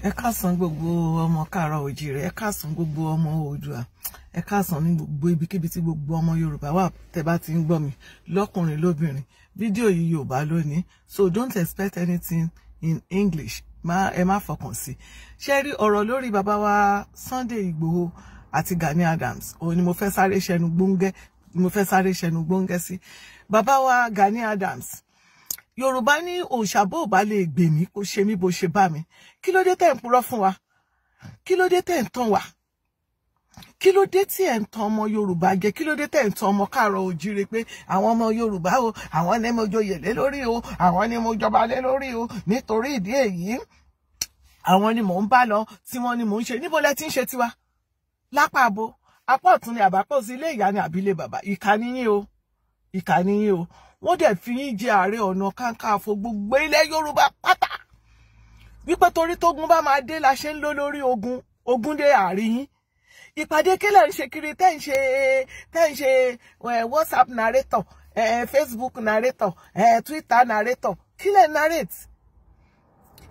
Ẹ káàsán gbogbo ọmọ káàárọ̀ oòjíire, ẹ káàsán gbogbo ọmọ Oòduà, ẹ káàsán ní gbogbo ibikíbi tí gbogbo ọmọ Yorùbá wà tẹ́ bá ti ń gbọ́ mi, lọ́kùnrin lóbìnrin. Fídíò yìí Yorùbá lónìí, so don't expect anything in English. Má ẹ má fọkàn sí. Ṣé rí ọ̀rọ̀ lórí bàbá wa Sunday Igboho àti Gani Adams, òun ni mo fẹ́ sáré ṣẹnu gbóńgẹ́, mo fẹ́ sáré ṣẹnu gbóńgẹ́ sí. Bàbá wa Gani Adams, Yorùbá ní òòṣà bó bá lè gbè mí kó ṣe mí bó ṣe bá mi. Kí ló dé tẹ́ ń purọ́ fún wa? Kí ló dé tẹ́ ń tàn wá? Kí ló dé tí ẹ̀ ń tan ọmọ Yorùbá jẹ? Kí ló dé tẹ́ ń tan ọmọ káàárọ̀ oòjíire pé àwọn ọmọ Yorùbá o, àwọn ni mo joyè lé lórí o, àwọn ni mo jọba lé lórí o, nítorí ìdí èyí àwọn ni mò ń bá lọ, tí wọ́n ni mò ń ṣe. Níbo lẹ ti ń ṣe tiwa? Lápá abo, apá ọ̀tún ni àbápọ̀ sí, ilé ìyá ni àbílẹ̀ bàbá. Ìkà ni yín o, ìkà ni yín o. Wọ́n dẹ̀ fi yín jẹ Ààrẹ Ọ̀nà Kakanfò gbogbo ilẹ̀ Yorùbá pátá, wípé torí tógun bá máa dé la ṣe ń lọ lórí ogun, ogun dé àárín yín. Ìpàdé kílẹ̀ ń ṣe kiri tẹ́ ń ṣe WhatsApp narrator, Facebook narrator, Twitter narrator. Kílẹ̀ narrate,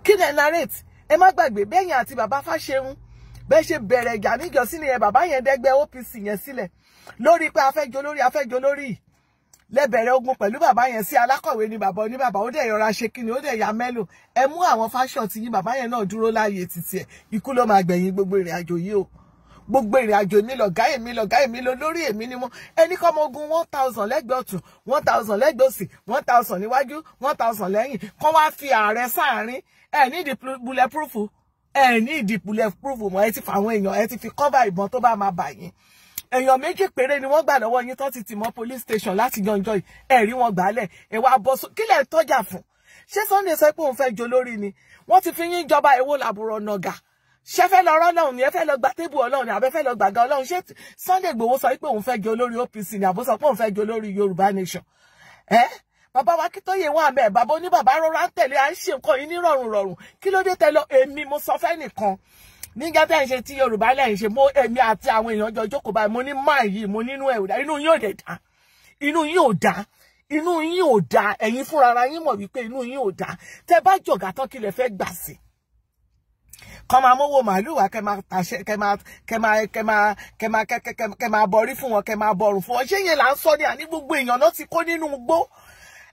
kílẹ̀ narrate. Ẹ má gbàgbé bẹ́yìn àti bàbá Fáṣẹ̀hún bẹ́ẹ̀ ṣe bẹ̀rẹ̀ ìjà níjọ́sí nìyẹn. Bàbá yẹn dẹ́gbẹ́ OPC yẹn sílẹ̀ lórí pé afẹ́jọ́ lórí, afẹ́jọ́ lórí lẹ́bẹ̀rẹ̀ ogun pẹ̀lú bàbá yẹn sí alákọ̀wé ni bàbá oníbàbá. Ó dẹ̀ yọra ṣe kíni, ó dẹ̀ ya mẹ́lò. Ẹ mú àwọn fáṣọ tí yín, bàbá yẹn náà dúró láàyè títí ẹ̀. Ikú ló máa gbẹ̀yìn gbogbo ìrìn àjò yìí o. Gbogbo ìrìn àjò mi lọ̀gá èmi, lọ̀gá èmi lọ lórí èmi ni mo ẹni kọ́ ọmọ ogun 1,000 lẹ́gbẹ̀ẹ́ ọ̀tún, 1,000 lẹ́gbẹ̀ẹ́ òsì, 1,000 níwájú, 1,000 lẹ́yìn, kọ́ wá fi ààrẹ sáàárín. Ẹ ní ìdí bulletproof, ẹ ní ìdí bulletproof mọ́. Ẹ ti fa àwọn èèyàn, ẹ ti fi cover ìbọn tó bá máa bà yín. Èèyàn méjì péré ni wọ́n gbà lọ́wọ́ yín tó ti tì mọ́ police station láti yanjọ́ yìí. Ẹ rí wọn gbàálẹ̀, ẹ wá bọ́ sọ. Kí lẹ̀ ń tọ́jà fún? Ṣé Sunday sọ pé òun fẹ́ jo lórí ni? Wọ́n ti fi yín jọba. Èwo làbúrò nàgà? Ṣé fẹ́ lọ rọ́ Ọlọ́run ni? Ẹ fẹ́ lọ gba table Ọlọ́run ni, àbẹ́ fẹ́ lọ gbàgà Ọlọ́run? Ṣé Sunday Igboho sọ pé òun fẹ́ jẹ olórí OPC ni, àbó sọ pé òun fẹ́ jẹ olórí Yorùbá Nation? Ẹ bàbá wa kí tó yẹ wọn àbẹ bàbá oníbàbá rọra ń tẹ̀lé, à ń ṣe nǹkan yìí ní rọrùn rọrùn. Kí ló dé tẹ lọ? Èmi mo sọ fẹ́ nìkan nígbà tẹ́ ń ṣe tí Yorùbá lẹ́yìn ṣe mo, èmi àti àwọn èèyàn jọ jókòó báyìí, mo ní máa yìí, mo nínú ẹ̀ ò dá, inú yín ò dẹ̀ dá, inú yín ò dá, inú yín ò dá. Ẹ̀yin fúnra ara yín mọ̀ wípé inú yín ò dá. Tẹ́ bá jọ̀gá tán, kí lẹ fẹ́ gbà sí? Kọ́ máa mówó màálù wá, kẹ́ máa tàṣẹ, kẹ́ máa kẹ́ máa kẹ́ máa kẹ́ máa kẹ́ máa bọrí fún wọn, kẹ́ máa bọrùn fún wọn. Ṣé yẹn là ń sọ ni? Àní gbogbo èèyàn náà ti kó nínú igbó.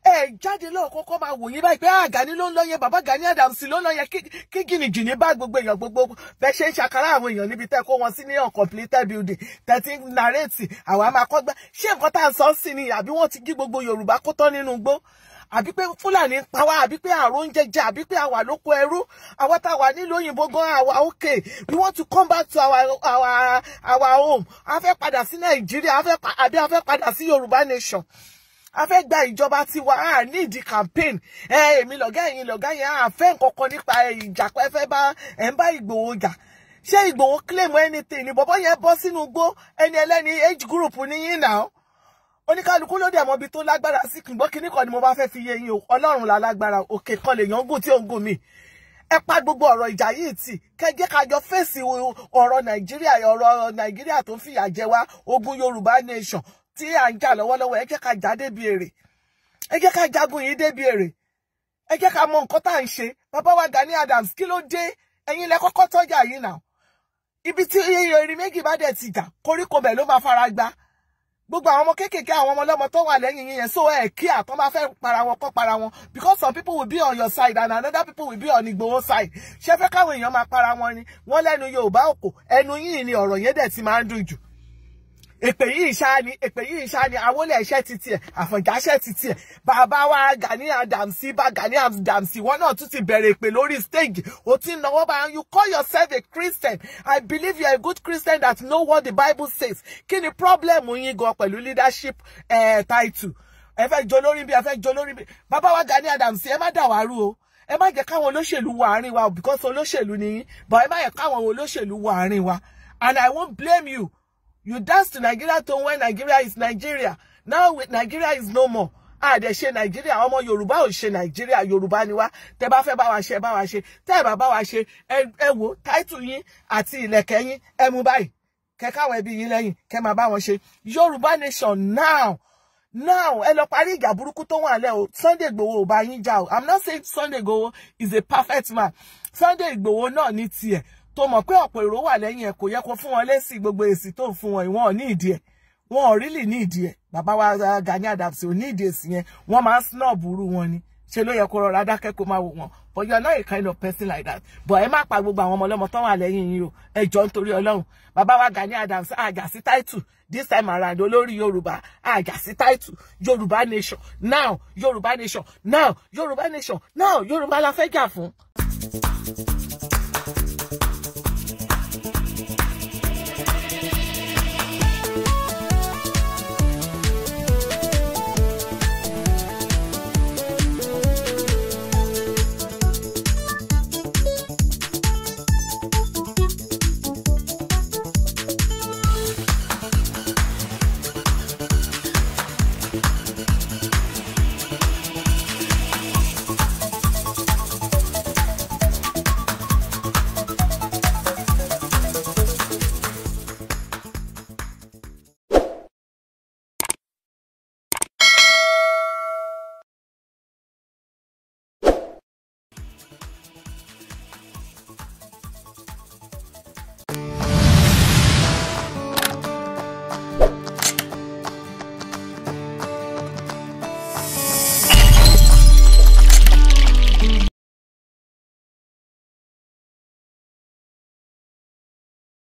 Ẹ jáde lọ́ọ̀ kọ́kọ́ máa wò yín báyìí pé Gani ló ń lọ yẹn, bàbá Gani Adams ló ń lọ yẹn. Kí jìnnìjìnnì bá gbogbo èèyàn, gbogbo bẹ́ẹ̀ ṣe ń ṣàkárà àwọn èèyàn níbi tẹ́ kó wọn sí ní uncompleted building tẹ́tí narrate. Àwa máa kọ́ gbá. Ṣé nǹkan tá à ń sọ sí ni, àbí wọ́n ti jí gbogbo Yorùbá kó tán nínú igbó, àbí pé Fúlàní ń pa wá, àbí pé àrùn oúnjẹ jẹ, àbí pé àwà lóko ẹrú? Àwa tá a wà nílùú òyìnbó gan, àwa okay, we want to come back to our home. A fẹ́ padà sí Nàìjíríà, a fẹ́ àbí a fẹ́ padà sí Yorùbá Nation, a fẹ́ gba ìjọba tiwa. A ní ìdí campaign ẹ, èmi lọ̀gá, ẹ̀yin lọ̀gá yẹn. A fẹ́ nǹkan kan nípa ìjà pé fẹ́ bá ẹ̀ ń bá Ìgbòho jà. Ṣé Ìgbòho claim anything ni? Bọ̀bọ́ yẹn bọ́ sínú igbó, ẹni ẹlẹ́ni age group ní yín náà. Oníkálukú ló dẹ̀ mọ ibi tó lágbára sí. Kìngbọ́n kínní kan ni mo bá fẹ́ fi yé yín o, Ọlọ́run la lágbára. Òkè kan lèèyàn gùn tí ò ń gùn mí. Ẹ pa gbogbo ọ̀rọ̀ ìjà yìí tì, kẹjẹ́ ká jọ fèsì ọ̀rọ̀ Nàìjíríà, ọ̀rọ̀ Nàìjíríà tó ń fìyà jẹ wá, ogun Yorùbá Nation tí à ń jà lọ́wọ́lọ́wọ́. Ẹ jẹ́ ká jà débi èrè, ẹ jẹ́ ká jagun yìí débi èrè, ẹ jẹ́ ká mọ nǹkan tá à ń ṣe. Bàbá wa Gani Adams, kí ló dé? Ẹ̀yin lẹ kọ́kọ́ tọ́jà yìí náà. Ibi tí erin méjì bá dẹ̀ ti jà, koríko bẹ̀ ló máa fara gbá. Gbogbo àwọn ọmọ kéékèèké, àwọn ọmọ ọlọ́mọ tó wà lẹ́yìn yín yẹn, so ẹ̀ kí àtọ́ máa fẹ́ para wọn kọ́ para wọn, because some people will be on your side and another people will be on Igboho side. Ṣé fẹ́ káwọn èèyàn máa para wọn ni? Wọ́n lẹ́nu Yorùbá òkò, ẹnu yìí ni ọ̀rọ̀ yẹn dẹ̀ ti máa ń dùn jù. Èpè yìí ṣáá ni, èpè yìí ṣáá ni. Awólẹ̀ iṣẹ́ ti tiẹ̀, Àfọ̀njá ti tiẹ̀. Bàbá wa Gani Adams, bá Gani Adams, wọn náà tún ti bẹ̀rẹ̀ èpè lórí stage. O ti ń náwó bá. You call yourself a Christian. I believe you are a good Christian that know what the Bible says. Kí ni problem yín gan pẹ̀lú leadership title? Ẹ fẹ́ jọ lórí bí, ẹ fẹ́ jọ lórí bí. Bàbá wa Gani Adams, ẹ má dà wá rú o. Ẹ má jẹ́ káwọn olóṣèlú wọ àárín wa, because olóṣèlú ni yín, but ẹ má yẹ káwọn olóṣèlú wọ àárín wa. And I won't blame you. You dance to Nigeria to when Nigeria is Nigeria. Now with Nigeria is no more. A dẹ̀ ṣe Nigeria, ọmọ Yorùbá ò ṣe Nigeria, Yorùbá ni wá. Tẹ́ bá fẹ́ bá wa ṣe, bá wa ṣe. Tẹ́ bá bá wa ṣe, ẹ wo title yín àti ìlẹ̀kẹ̀ yín, ẹ mú báyìí. Kẹ́ káwọn ẹbí yín lẹ́yìn, kẹ́ máa bá wọn ṣe. Yorùbá Nation now. Now ẹ lọ parí ìjà burúkú tó wà lẹ́ o. Sunday Igboho ò bá yín jà o. I'm not saying Sunday Igboho is a perfect man. Sunday Igboho náà ní tiẹ̀ tó mọ̀ pé ọ̀pọ̀ èrò wà lẹ́yìn ẹ̀, kò yẹ kó fún wọn lésì gbogbo èsì tó ń fún wọn. Ìwọ̀n ní ìdí ẹ̀, wọn ò really ní ìdí ẹ̀. Bàbá wa Gani Adams ò ní ìdí èsì yẹn, wọ́n máa ń snob irú wọn ni. Ṣe ló yẹ kó rọra dákẹ́ kó máa wò wọ́n. But you are not a kind of person like that. But ẹ má pa gbogbo àwọn ọmọ ọlọ́mọ tó wà lẹ́yìn yín o. Ẹ jọ̀ọ́ nítorí Ọlọ́run. Bàbá wa Gani Adams, àjà sí title this time around. Olórí Yorùbá, àjà sí title. Yorùbá nation now, Yorùbá nation now, Yorùbá nation now. Yorùbá la fẹ́ jà fún.